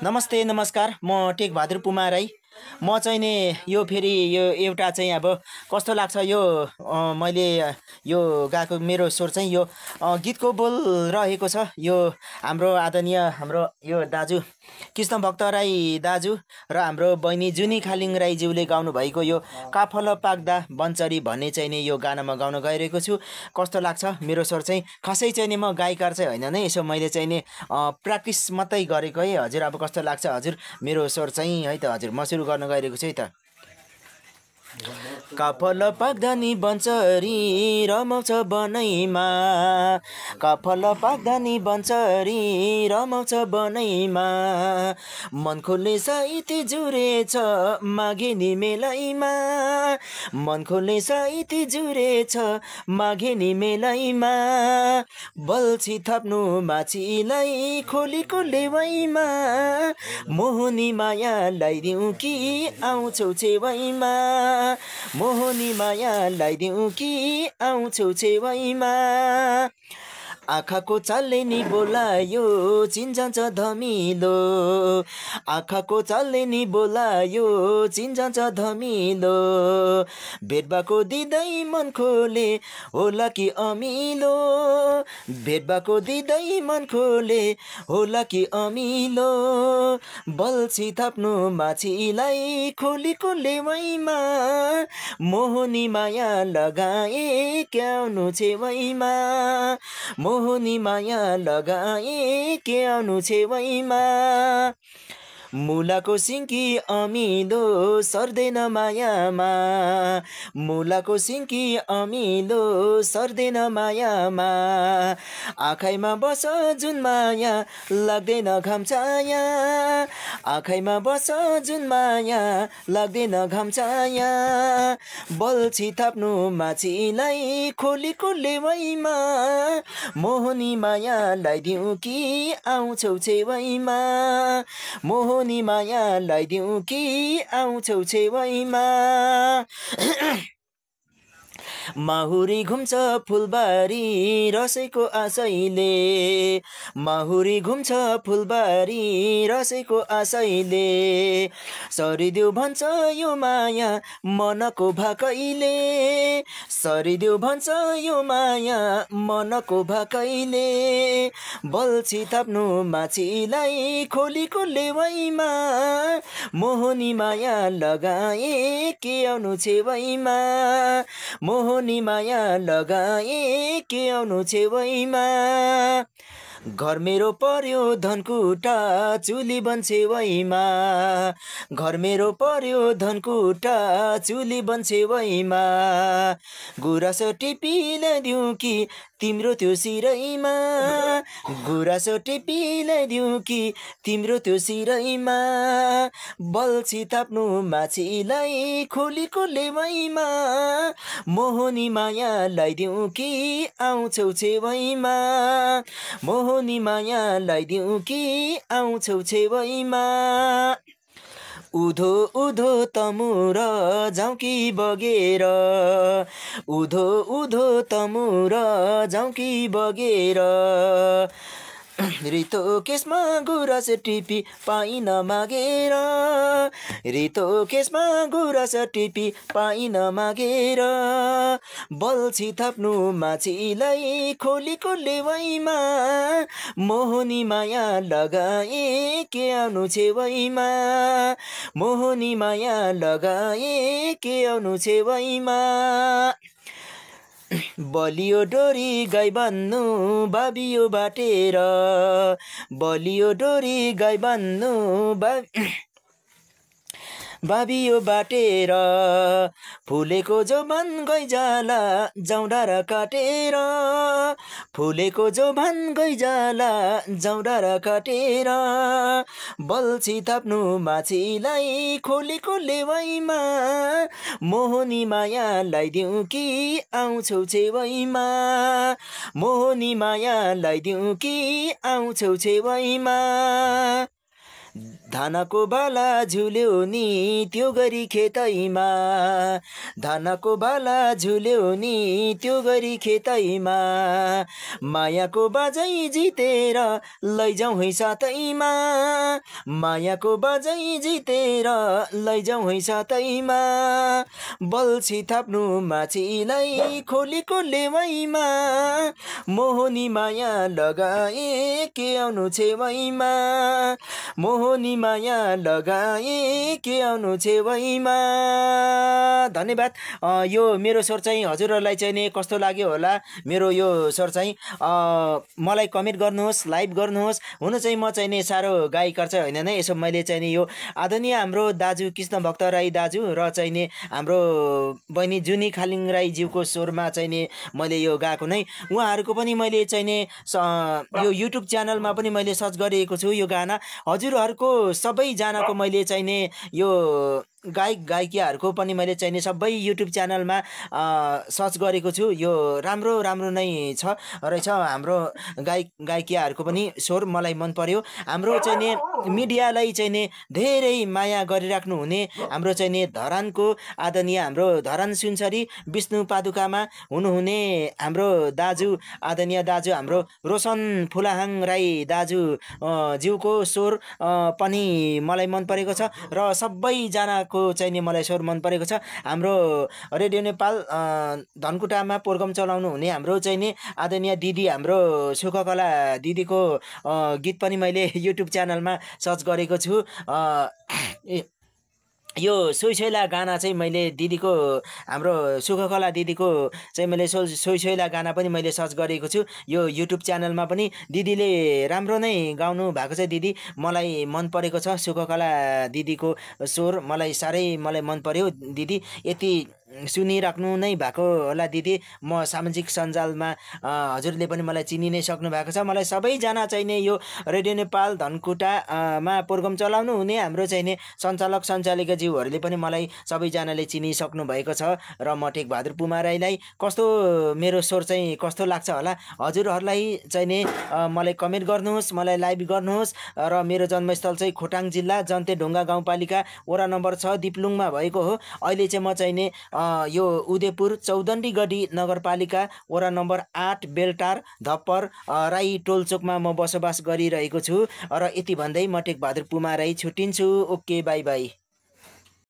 नमस्ते नमस्कार म टेक बहादुर पुमा राई म चाहिँ नि यो फेरि यो एउटा चाहिँ अब कस्तो लाग्छ यो मैले यो गाएको मेरो स्वर चाहिँ यो गीतको बोल रहेको छ यो हाम्रो आदरणीय हाम्रो यो दाजु कृष्ण भक्त राई दाजु र हाम्रो बहिनी जुनी खालिङ राईज्यूले गाउनु भएको यो काफल पाक्दा बन्चरी भन्ने चाहिँ नि यो गाना म गाउन गइरहेको छु। कस्तो लाग्छ मेरो स्वर चाहिँ खासै चाहिँ नि म गायकार चाहिँ होइन नै यसो मैले चाहिँ नि प्र्याक्टिस मात्रै गरेको है हजुर। अब कस्तो लाग्छ हजुर मेरो स्वर चाहिँ है त हजुर म सुरु गर्न गइरहेको छु है त। काफल पाक्दा नि बन्चरी रमाउँछ बनैमा, काफल पाक्दा नि बन्चरी रमाउँछ बनैमा, मन खोल्ने साइती जुरेछ माघे नि मेलैमा, मन खोल्ने साइती जुरेछ माघे नि मेलैमा, बल्छी थप्नु माछीलाई खोलीको लेवैमा, मोहनी माया लाइदिउँ कि आउँछौ छेवैमा, मोहनी माया लाइदिउँ कि आउँछौ छेवैमा, आँखाको चालले नि बोलायो चिन्जान्छ धमिलो, आँखाको चालले नि बोलायो चिन्जान्छ धमिलो, भेट भएको दिँदै मन खोले होला कि अमिलो, भेट भएको दिँदै मन खोले होला कि अमिलो, बल्छी थप्नु माछीलाई खोलीको लेवैमा, मोहनी माया लगाए क्याउनु छेवैमा, मोहनी माया लगाए के आउनु छेवैमा, मुलाको सिन्की अमिलो सर्दैन मायामा, मुलाको सिन्की अमिलो सर्दैन मायामा, आँखैमा बस जुन माया लाग्दैन घाम छाया, आँखैमा बस जुन माया लाग्दैन घाम छाया, बल्छी थप्नु माछीलाई खोलीको लेवैमा, मोहनी माया लाइदिउँ कि आउँछौ छेवैमा, मोहनी माया लाइदिउँ कि आउँछौ छेवैमा, माहुरी घुम्छ फुलबारी रसैको आशैले, माहुरी घुम्छ फुलबारी रसैको आशैले, सरिदेऊ भन्छ यो माया मनको भाकैले, सरिदेऊ भन्छ यो माया मनको भाकैले, बल्छी थप्नु माछीलाई खोलीको लेवैमा, मोहनी माया लगाए के आउनु छेवैमा, मोहनी माया लगाए के आउनु छेवैमा, घर मेरो पर्यो धनकुटा चुली बन्छेवैमा, घर मेरो पर्यो धनकुटा चुली बन्छेवैमा, गुराँसो टिपिल्याइदिउँ कि तिम्रो त्यो सिरैमा, गुराँसो टिपिल्याइदिउँ कि तिम्रो त्यो सिरैमा, बल्छी थप्नु माछीलाई खोलीको लेवैमा, मोहनी माया लाइदिउँ कि आउँछौ छेवैमा, मोहनी माया लाइदिउँ कि आउँछौ छेवैमा, उधो उधो तमुर जाउँ कि बगेर, उधो उधो तमुर जाउँ कि बगेर, रितो केसमा गुराँस टिपी पाइन मागेर, रितो केसमा गुराँस टिपी पाइन मागेर, बल्छी थप्नु माछीलाई खोलीको लेवैमा, मोहनी माया लगाए के आउनु छेवैमा, मोहनी माया लगाए के आउनु छेवैमा, बलियो डोरी गाई बान्नु बाबियो बाटेर, बलियो डोरी गाई बान्नु बाबियो बाटेर, फुलेको जोबान गैजाला जाउँ डाँडा काटेर, फुलेको जोबान गैजाला जाउँ डाँडा काटेर, बल्छी थप्नु माछीलाई खोलीको लेवैमा, मोहनी माया लाइदिउँ कि आउँछौ छेवैमा, मोहनी माया लाइदिउँ कि आउँछौ छेवैमा, धानको बाला झुल्यो नि त्यो गरी खेतैमा धानको बाला झुल्यो नि त्यो गरी खेतैमा मायाको बाजै जितेर लैजाउँ है साथैमा मायाको बाजै जितेर लैजाउँ है साथैमा बल्छी थाप्नु माछीलाई खोलेको लेवाइमा मोहनी माया लगाए के आउनु छेवैमा मोहनी माया लगाए के आउनु छेवैमा। धन्यवाद। यो मेरो स्वर चाहिँ हजुरहरूलाई चाहिँ नि कस्तो लाग्यो होला मेरो यो स्वर चाहिँ मलाई कमेन्ट गर्नुहोस् लाइभ गर्नुहोस्। हुन चाहिँ म चाहिँ नि साह्रो गायकर चाहिँ होइन नै यसो मैले चाहिँ नि यो आदरणीय हाम्रो दाजु कृष्ण भक्त राई दाजु र चाहिँ नि हाम्रो बहिनी जुनी खालिङ राईज्यूको स्वरमा चाहिँ नि मैले यो गाएको नै उहाँहरूको पनि मैले चाहिँ नि यो युट्युब च्यानलमा पनि मैले सर्च गरिएको छु यो गाना हजुरहरूको सबैजनाको मैले चाहिँ नि यो गायक गायिकाहरूको पनि मैले चाहिँ नि सबै युट्युब च्यानलमा सर्च गरेको छु यो राम्रो राम्रो नै छ रहेछ हाम्रो गायक गायिकाहरूको पनि स्वर मलाई मन पर्यो। हाम्रो चाहिँ नि मिडियालाई चाहिँ नि धेरै माया गरिराख्नु हुने हाम्रो चाहिँ नि धरानको आदरणीय हाम्रो धरान सुनसरी विष्णु पादुकामा हुनुहुने हाम्रो दाजु आदरणीय दाजु हाम्रो रोशन फुलाहाङ राई दाजु ज्यूको स्वर पनि मलाई मन परेको छ र सबैजनाको चाहिँ नि मलाई स्वर मन परेको छ। हाम्रो रेडियो नेपाल धनकुटामा प्रोग्राम चलाउनु हुने हाम्रो चाहिँ नि आदरणीय दिदी हाम्रो सुखकला दिदीको गीत पनि मैले युट्युब च्यानलमा सर्च गरेको छु। यो सोइसोइला गाना चाहिँ मैले दिदीको हाम्रो सुखकला दिदीको चाहिँ मैले सोइसोइला गाना पनि मैले सर्च गरेको छु यो युट्युब च्यानलमा पनि दिदीले राम्रो नै गाउनु भएको छ। दिदी मलाई मन परेको छ सुखकला दिदीको स्वर मलाई साह्रै मलाई मन पर्यो। दिदी यति सुनिराख्नु नै भएको होला दिदी। म सामाजिक सञ्जालमा हजुरले पनि मलाई चिनि नै सक्नु भएको छ। मलाई सबैजना चाहिँ नि यो रेडियो नेपाल धनकुटामा प्रोग्राम चलाउनु हुने हाम्रो चाहिँ नि सञ्चालक सञ्चालिका ज्यूहरूले पनि मलाई सबैजनाले चिनिसक्नु भएको छ र म टेक बहादुर पुमा राईलाई कस्तो मेरो स्वर चाहिँ कस्तो लाग्छ होला हजुरहरूलाई चाहिँ नि मलाई कमेन्ट गर्नुहोस् मलाई लाइभ गर्नुहोस्। र मेरो जन्मस्थल चाहिँ खोटाङ जिल्ला जन्ते ढुङ्गा गाउँपालिका वडा नम्बर 6 दिप्लुङमा भएको हो। अहिले चाहिँ म चाहिँ नि यो उदयपुर चौदण्डीगढी नगरपालिका वडा नम्बर 8 बेलटार धप्पर राई टोलचोकमा म बसोबास गरिरहेको छु र यति भन्दै म टेक बहादुर पुमा राई छुट्टिन्छु। Okay bye by.